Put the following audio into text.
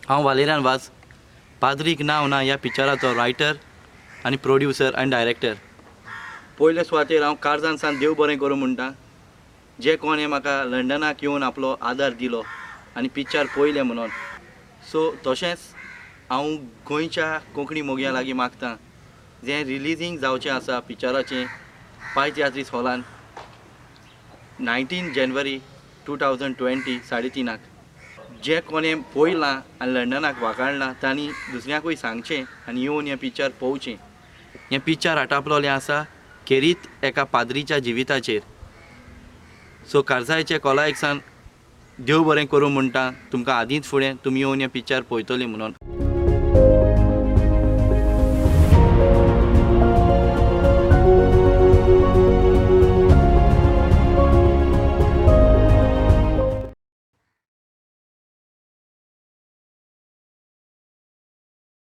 हांव वालेरान वाज, पाद्रीक नांव ना ह्या पिक्चराचो रायटर आनी प्रोड्युसर आनी डायरेक्टर. पयले सुवातेर हांव काळजान सान देव बरें करूं म्हणटा, जे कोणें म्हाका लंडनाक येवन आपलो आदार दिलो आनी पिक्चर पळयलें म्हणून. सो तशेंच हांव गोंयच्या कोंकणी मोगयां लागीं मागता, जें रिलिजींग जावचें आसा पिक्चराचें पाय तियात्रीस हॉलान 19 जानेवारी 2020 3:30, जे कोणें पळयलां आनी लंडनाक वाखाणलां तांणी दुसऱ्यांकूय सांगचें आनी येवन हें पिक्चर पळोवचें. हें पिक्चर आटापलोलें आसा खेरीत एका पाद्रीच्या जिविताचेर. सो कारजायचे कोलायक सान देव बरें करूं म्हणटा तुमकां आदींच फुडें तुमी येवन हें पिक्चर पळयतलीं म्हणून.